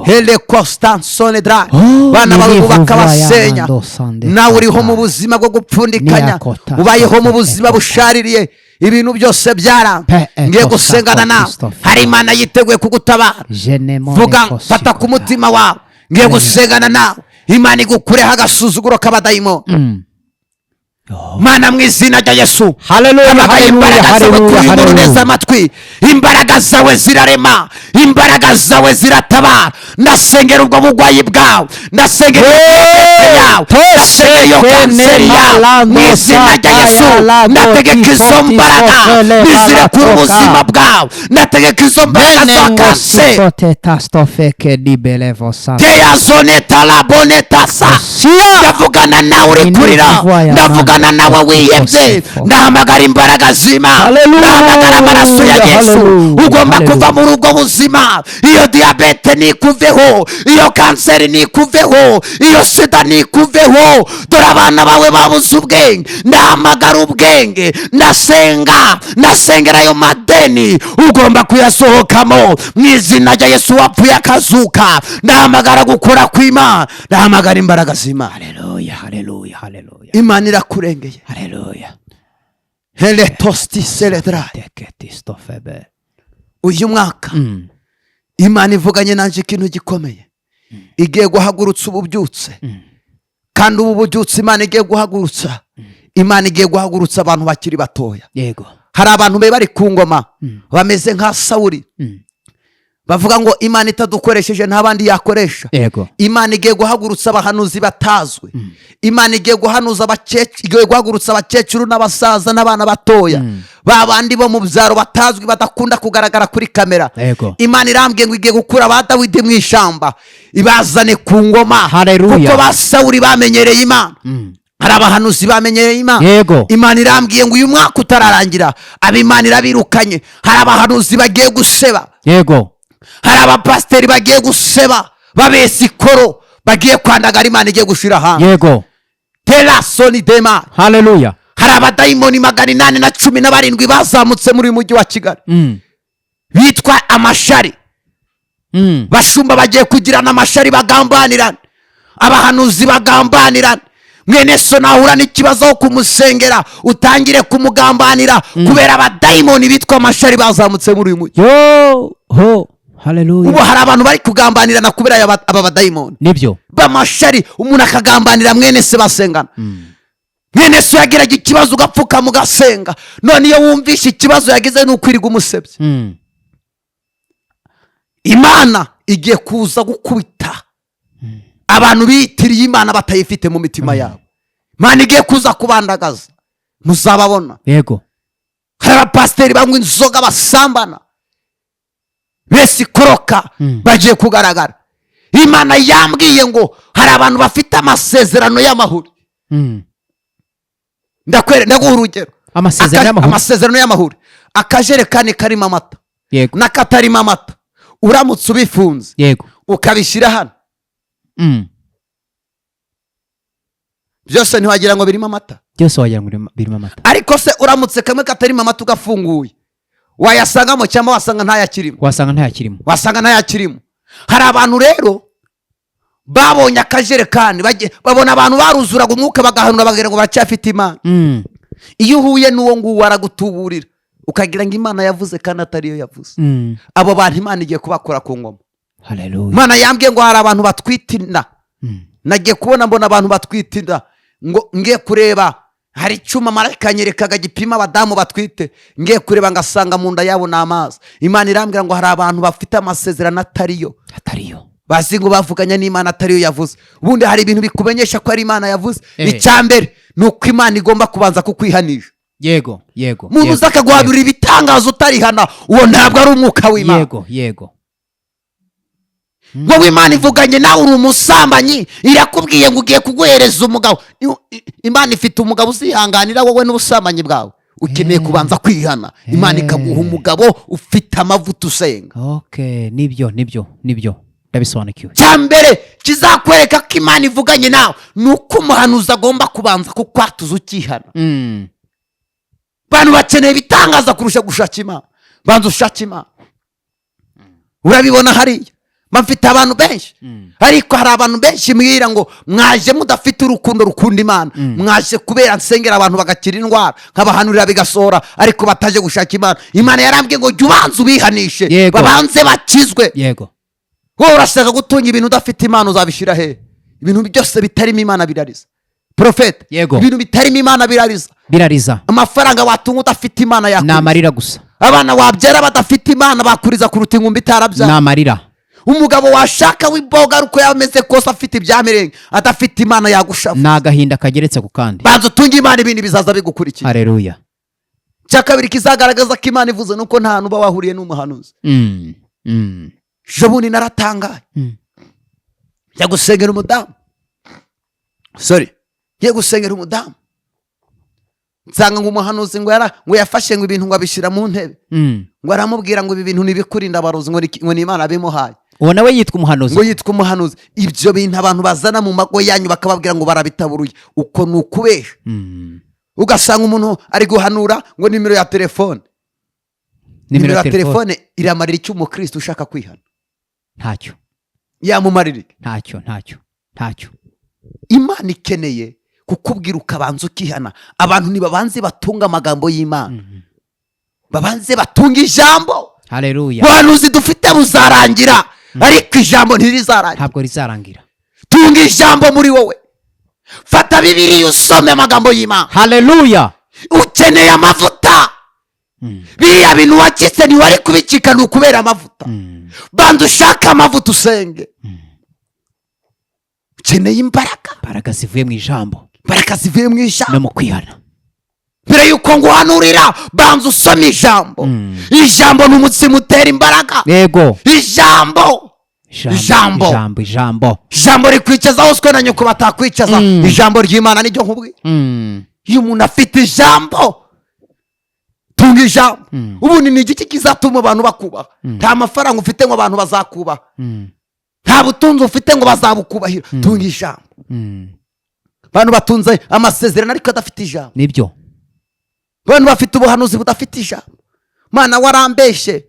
S3: hele constansone dra.
S2: Oh,
S3: Bana bawe
S2: nirivuva
S3: bubaka basenya,
S2: yamando sande
S3: nawe uriho
S2: kota.
S3: mu buzima bwo gupfundikanya,
S2: Niyakota
S3: ubayeho mu
S2: kota
S3: buzima
S2: ekota.
S3: bushaririye, ibintu byose byaranga.
S2: Pe
S3: Ngiye
S2: ekosa
S3: gusengana nawe.
S2: Christophe.
S3: Hari Imana yiteguye kugutabara.
S2: Jenemone
S3: Vuga,
S2: kosi
S3: fata ku
S2: kota.
S3: mutima wawe. Ngiye gusengana nawe, Imana igukureho agasuzuguro k'abadayimoni. Mana, mu izina rya Yesu,
S2: Haleluya,
S3: hamagaye
S2: haleluya,
S3: imbaraga zawe
S2: haleluya,
S3: kuri uyu muntu.
S2: haleluya.
S3: Neza amatwi, imbaraga zawe zirarema, imbaraga zawe ziratabara. Ndasengera ubwo burwayi bwawe, ndasengera iyo diyabete yawe, ndasengera iyo kanseri yawe mu izina rya Yesu. Ndategeka izo mbaraga nizirekura ubuzima bwawe. Ndategeka izo mbaraga za kanseri. TeyazonetalabonetasA. Ndavugana nawe uri kurira, ndavugana nawe wihebye. Ndahamagara imbaraga z'Imana.
S2: Haleluya,
S3: Ndahamagara amaraso ya Yesu.
S2: haleluya,
S3: Ugomba
S2: haleluya.
S3: kuva muri ubwo buzima. Iyo diyabete nikuveho, iyo kanseri nikuveho, iyo sida nikuveho. Dore abana bawe babuze ubwenge, ndahamagara ubwenge. Ndasenga, ndasengera ayo madeni, ugomba kuyasohokamo mu izina rya Yesu wapfuye akazuka. Ndahamagara gukora kw'Imana, ndahamagara imbaraga z'Imana.
S2: Haleluya, haleluya, haleluya.
S3: Imana irakurengeye.
S2: Haleluya.
S3: Heletosti seledra.
S2: Teketistofebe.
S3: Uyu mwaka, Imana ivuganye nanjye ikintu gikomeye. Igiye guhagurutsa ububyutse, kandi ubu bubyutse Imana igiye guhagurutsa, Imana igiye guhagurutsa abantu bakiri batoya. Hari abantu be bari ku ngoma bameze nka Sawuri, bavuga ngo Imana itadukoresheje nta bandi yakoresha. Imana igiye guhagurutsa abahanuzi batazwi. Imana igiye guhanuza abakecuru, igiye guhagurutsa abakecuru n'abasaza n'abana batoya, ba bandi bo mu byaro batazwi, badakunda kugaragara kuri kamera. Imana irambwiye ngo igiye gukura ba Dawidi mu ishyamba, ibazane ku ngoma.
S2: Haleluya.
S3: Kuko ba Sawuri bamenyereye Imana, hari abahanuzi bamenyereye Imana. Imana irambwiye ngo uyu mwaka utararangira, ab'Imana irabirukanye. Hari abahanuzi bagiye guseba. Hari abapasiteri bagiye guseba, babesa ikoro, bagiye kwandagara, Imana igiye gushira hanze. Terasoni dema.
S2: Haleluya.
S3: Hari abadayimoni 817 bazamutse muri uyu mujyi wa Kigali, bitwa amashari. Bashumba bagiye kugirana amashari, bagambanirana, abahanuzi bagambanirana. Mwene so nahura n'ikibazo, wo kumusengera utangire kumugambanira, kubera abadayimoni bitwa amashari bazamutse muri uyu mujyi.
S2: Yo ho, haleluya.
S3: Ubu hari abantu bari kugambanirana kubera aba badayimoni b'amashari. Umuntu akagambanira mwene se basengana. Mwene se yagiraga ikibazo ugapfukama ugasenga, none iyo wumvishe ikibazo yagize ni ukwirirwa umusebye. Imana igiye kuza gukubita abantu biyitiriye Imana batayifite mu mitima yabo. Imana igiye kuza kubandagaza, muzababona. Hari abapasiteri banywa inzoga, basambana, bese ikoroka, bagiye kugaragara. Imana yambwiye ngo hari abantu bafite amasezerano y'amahuri. Ndaguha urugero.
S2: Amasezerano y'amahuri.
S3: Amasezerano y'amahuri, akajerekani karimo amata n'akatarimo amata, uramutse ubifunze ukabishyira hano, byose ntiwagira ngo birimo amata?
S2: Byose wagira ngo birimo amata.
S3: Ariko se uramutse kamwe katarimo amata ugafunguye, wayasangamo cyangwa wasanga ntayakirimo?
S2: Wasanga ntayakirimo.
S3: Wasanga ntayakirimo. Hari abantu rero babonye akajerekani, babona abantu baruzuraga umwuka, bagahanura, bagira ngo baracyafite Imana. Iyo uhuye n'uwo nguwo, aragutuburira ukagira ngo Imana yavuze kandi atariyo yavuze. Abo bantu Imana igiye kubakora ku ngoma.
S2: Haleluya.
S3: Imana yambwiye ngo hari abantu batwita inda. Nagiye kubona mbona abantu batwita inda, ngo ngiye kureba hari icyuma marayika yanyerekaga gipima abadamu batwite, ngiye kureba ngasanga mu nda yabo ni amazi. Imana irambwira ngo hari abantu bafite amasezerano atariyo.
S2: Atariyo.
S3: Bazi ngo bavuganye n'Imana atariyo yavuze. Ubundi hari ibintu bikumenyesha ko ari Imana yavuze. Icya mbere ni uko Imana igomba kubanza kukwihanisha.
S2: yego yego
S3: Umuntu uza akaguhanurira ibitangaza utarihana, uwo ntabwo ari umwuka w'Imana.
S2: yego yego
S3: Wowe Imana ivuganye nawe, uri umusambanyi, irakubwiye ngo ugiye kuguhereza umugabo. Imana ifite umugabo uzihanganira wowe n'ubusambanyi bwawe? Ukeneye kubanza kwihana, Imana ikaguha umugabo ufite amavuta, usenga.
S2: Okay, nibyo, nibyo, nibyo, ndabisobanukiwe.
S3: Cya mbere kizakwereka ko Imana ivuganye nawe ni uko umuhanuzi agomba kubanza kukwatuza ukihana. Abantu bakeneye ibitangaza kurusha gushaka Imana. Banza ushake Imana. Urabibona hariya mfite abantu benshi, ariko hari abantu benshi mbwira ngo mwaje mudafite urukundo rukunda Imana, mwaje kubera nsengera abantu bagakira indwara, nkabahanurira bigasohora, ariko bataje gushaka Imana. Imana yarambwiye ngo jya ubanza ubihanishe, babanze bakizwe. Wowe urashaka gutunga ibintu udafite Imana, uzabishyira he? Ibintu byose bitarimo Imana birariza, porofete. Ibintu bitarimo Imana birariza.
S2: Birariza.
S3: Amafaranga watunga udafite Imana
S2: Ni
S3: yakuriza.
S2: amarira gusa.
S3: Abana wabyara badafite Imana bakuriza kuruta ingumbi
S2: Ni
S3: itarabyara.
S2: amarira.
S3: Umugabo washaka w'imboga, ariko yaba ameze kose, afite ibyamirenge, adafite Imana yagushavu.
S2: Ni agahinda kageretse ku kandi.
S3: Banza utunge Imana, ibindi bizaza bigukurikiye.
S2: Haleluya.
S3: Icya kabiri kizagaragaza ko Imana ivuze ni uko nta hantu uba wahuriye n'umuhanuzi. Ejo bundi naratangaye. Njya gusengera umudamu, sorry, ngiye gusengera umudamu, nsanga ngo umuhanuzi ngo yara ngo yafashe ngo ibintu ngo abishyira mu ntebe, ngo aramubwira ngo ibi bintu ntibikurinda abarozi, ngo ni Imana bimuhaye.
S2: Uwo nawe yitwa umuhanuzi?
S3: Ngo yitwa umuhanuzi. Ibyo bintu abantu bazana mu mago yanyu bakababwira ngo barabitaburuye, uko ni ukubesha. Ugasanga umuntu ari guhanura ngo nimero ya telefone. Nimero ya telefone iramarira icyo umukristo ushaka kwihana?
S2: Ntacyo.
S3: Yamumarira iki?
S2: Ntacyo, ntacyo, ntacyo.
S3: Imana ikeneye kukubwira ukabanza ukihana. Abantu ntibabanze batunga amagambo y'Imana, babanze batunga ijambo.
S2: Haleluya.
S3: Ubuhanuzi dufite buzarangira, ariko ijambo ntirizarangira.
S2: Ntabwo rizarangira.
S3: Tunga ijambo muri wowe, fata Bibiliya usome amagambo y'Imana.
S2: Haleluya.
S3: Ukeneye amavuta. Biriya bintu wakitse ntiwari kubicika, ni ukubera amavuta. Banza ushake amavuta, usenge. Ukeneye imbaraga.
S2: Imbaraga zivuye mu ijambo.
S3: Imbaraga zivuye mu ijambo
S2: no mu kwihana.
S3: Mbere y'uko nguhanurira, banza usome ijambo. Ijambo ni umutsima utera imbaraga. Ijambo. Ijambo.
S2: Ijambo, ijambo.
S3: Ijambo rikwicaza aho uswe na nyoko batakwicaza. Ijambo ry'Imana niryo nkubwiye. Iyo umuntu afite ijambo, tunga ijambo. Ubundi ni igiki kizatuma abantu bakubaha? Nta mafaranga ufite ngo abantu bazakubaha, nta butunzi ufite ngo bazabukubahira. Tunga ijambo. Abantu batunze amasezerano ariko adafite ijambo.
S2: Nibyo.
S3: Abantu bafite ubuhanuzi budafite ijambo. Mana warambeshe,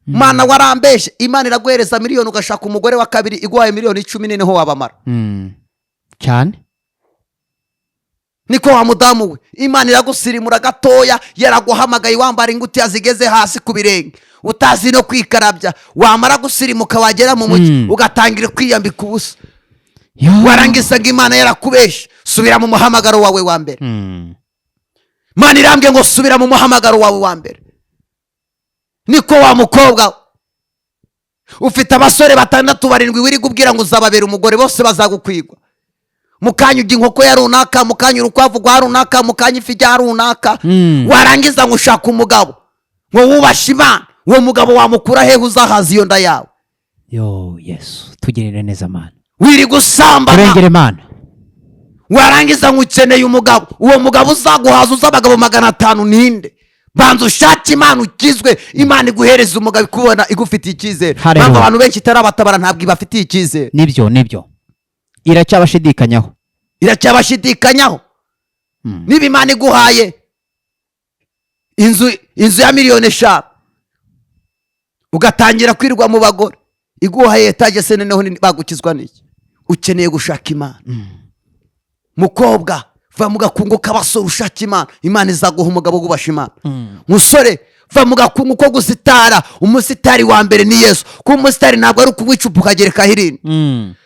S3: Mana warambeshe. Imana iraguhereza miliyoni ugashaka umugore wa kabiri, iguhaye miliyoni 10 niho wabamara.
S2: Cyane.
S3: Niko wa mudamu we, Imana iragusirimura gatoya, yaraguhamagaye wambara ingutiya zigeze hasi ku birenge, utazi no kwikarabya, wamara gusirimuka wagera mu mujyi ugatangira kwiyambika ubusa. Warangiza ngo Imana yarakubeshe. Subira mu muhamagaro wawe wa mbere. Imana irambwiye ngo subira mu muhamagaro wawe wa mbere. Niko wa mukobwa we, ufite abasore batandatu, barindwi wirirwa ubwira ngo uzababera umugore, bose bazagukwigwa. Mukanya ujya inkoko ya runaka, mukanya urukwavu rwa runaka, mukanya ifi rya runaka. Warangiza ngo ushaka umugabo ngo wubashe Imana. Uwo mugabo wamukura hehe uzahaza iyo nda yawe?
S2: Yo Yesu, tugirire neza Mana.
S3: Wiri gusambana.
S2: Turengere Mana.
S3: Warangiza ngo ukeneye umugabo. Uwo mugabo uzaguhaza uza abagabo 500 ninde? Banza ushake Imana, ukizwe, Imana iguhereza umugabo ikubona igufitiye icyizere.
S2: Haleluya.
S3: Mpamvu abantu benshi itarabatabara, ntabwo ibafitiye icyizere.
S2: Nibyo, nibyo, iracyabashidikanyaho.
S3: Iracyabashidikanyaho. Niba Imana iguhaye inzu ya miliyoni 5, ugatangira kwirirwa mu bagore, iguhaye etaje se noneho bagukizwa n'iki? Ukeneye gushaka Imana. Mukobwa, va mu gakungu k'abasore, ushaka Imana. Imana izaguha umugabo wubasha Imana. Musore, va mu gakungu ko gusitara. Umusitari wa mbere ni Yesu. Kuba umusitari ntabwo ari ukunywa icupa ukagerekaho irindi.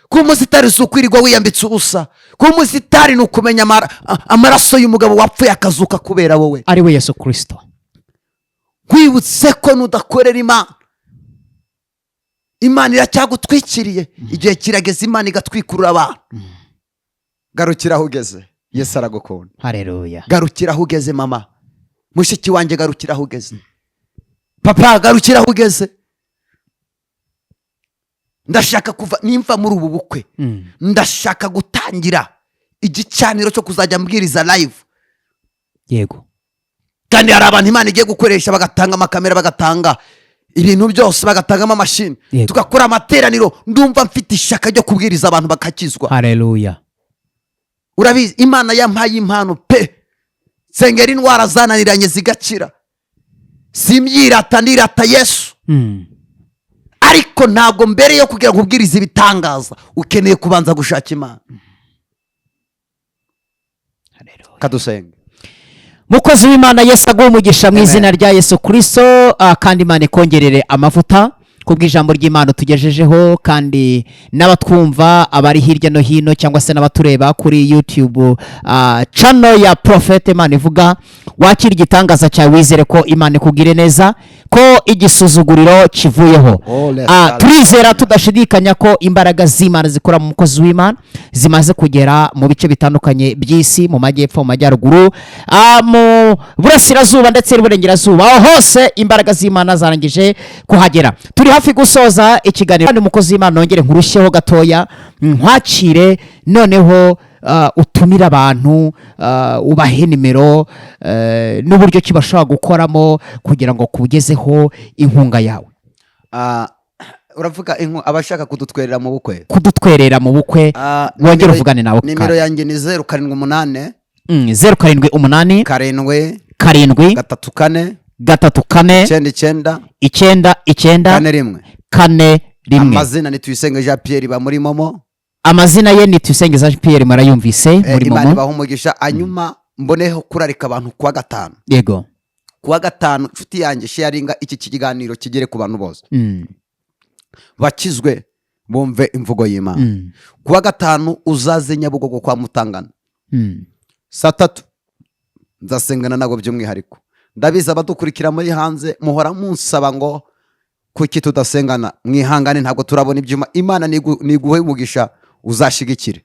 S3: Kuba umusitari si ukwirirwa wiyambitse ubusa. Kuba umusitari ni ukumenya amaraso y'umugabo wapfuye akazuka kubera wowe,
S2: ari we Yesu Kirisito.
S3: Nkwibutse ko nudakorera Imana, Imana iracyagutwikiriye. Igihe kirageze Imana igatwikurura abantu. Garukira aho ugeze, Yesu aragukunda.
S2: Hareruya.
S3: Garukira aho ugeze, mama, mushiki wanjye, garukira aho ugeze. Papa, garukira aho ugeze. Ndashaka kuva nimva muri ubu bukwe, ndashaka gutangira igicaniro cyo kuzajya mbwiriza live. Kandi hari abantu Imana igiye gukoresha, bagatanga amakamera, bagatanga ibintu byose, bagatangamo amashini, tugakora amateraniro. Ndumva mfite ishyaka ryo kubwiriza abantu bakakizwa.
S2: Hareruya.
S3: Urabizi, Imana yampaye impano pe. Nsengera indwara zananiranye zigakira. Simbyirata, ndirata Yesu. Ariko ntabwo mbere yo kugira ngo ubwirize ibitangaza ukeneye kubanza gushaka Imana.
S2: Haleluya.
S3: Kadusenge.
S2: Mukozi w'Imana, Yesu aguhe umugisha mu
S3: Amen.
S2: izina rya Yesu Kirisito, kandi Imana ikongerere amavuta kubw'ijambo ry'Imana tugejejeho, kandi n'abatwumva abari hirya no hino cyangwa se n'abatureba kuri YouTube channel ya Prophet Imana ivuga, wakira igitangaza cyawe, wizere ko Imana ikugire neza, ko igisuzuguriro kivuyeho.
S1: Oh, let's
S2: Turizera tudashidikanya ko imbaraga z'Imana zikora mu mukozi w'Imana zimaze kugera mu bice bitandukanye by'isi, mu majyepfo, mu majyaruguru, mu burasirazuba ndetse n'iburengerazuba. Aho hose imbaraga z'Imana zarangije kuhagera. Turi hafi gusoza ikiganiro, kandi umukozi w'Imana nongere nkurushyeho gatoya, nkwakire noneho utumire abantu, ubahe nimero n'uburyo ki bashobora gukoramo kugira ngo kugezeho inkunga yawe.
S3: Uravuga abashaka kudutwerera mu bukwe?
S2: Kudutwerera mu bukwe. Wongere uvugane nawe.
S3: Nimero yanjye ni 078.
S2: 078.
S3: 7.
S2: 7.
S3: 34.
S2: 34.
S3: 99.
S2: 99.
S3: 41.
S2: 41.
S3: Amazina ni Tuyisenge Jean Pierre, ba muri MoMo.
S2: Amazina ye ni Tuyisenge Jean Pierre, murayumvise. Muri
S3: Imana
S2: MoMo.
S3: ibaha umugisha. Hanyuma mboneho kurarika abantu kuwa gatanu. Kuwa gatanu, inshuti yanjye, sharinga iki kiganiro kigere ku bantu bose, bakizwe, bumve imvugo y'Imana. Kuwa gatanu uzaze Nyabugogo kwa Mutangana, saa 3, nzasengana ntabwo by'umwihariko. Ndabizi abadukurikira muri hanze muhora munsaba ngo kuki tudasengana. Mwihangane, ntabwo turabona ibyuma. Imana niguhe umugisha, uzashigikire.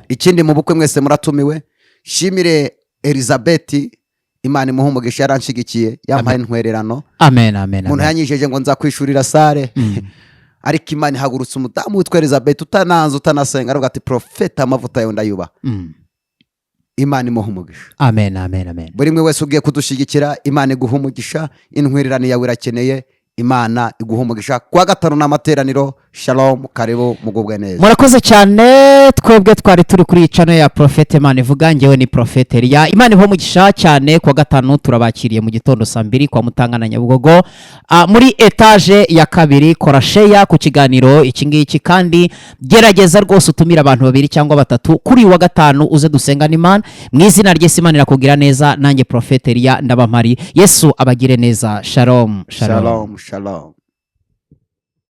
S3: Ikindi, mu bukwe mwese muratumiwe. Shimire Elizabeth, Imana imuhe umugisha, yaranshigikiye, yampaye intwererano.
S2: Amen, amen.
S3: Umuntu
S2: Amen.
S3: yanyijeje ngo nzakwishurira salle, ariko Imana ihagurutse umudamu witwa Elizabeth, utananze, utanasenga, aravuga ati: "Profeta, amavuta yawe ndayubaha." Imana imuha umugisha.
S2: Amen, amen, amen.
S3: Buri umwe wese ugiye kudushyigikira, Imana iguha umugisha. Intwirirane yawe irakeneye. Imana iguha umugisha. Kuwa gatanu ni amateraniro. Shalom, karibu, mugubwe neza.
S2: Murakoze cyane. Twebwe twari turi kuri iyi channel ya Profete Imana ivuga. Ngewe ni Profete Eliya. Imana iha umugisha cyane. Kuwa gatanu turabakiriye mu gitondo saa 2 kwa Mutangana, Nyabugogo, muri etaje ya kabiri. Kora share ku kiganiro iki ngiki, kandi gerageza rwose utumire abantu babiri cyangwa batatu kuri uyu wa gatanu, uze dusengane Imana mu izina ry'Yesu. Imana irakugira neza. Nanjye Profete Eliya ndaba mpari. Yesu abagire neza. Shalom, shalom.
S3: Shalom, shalom.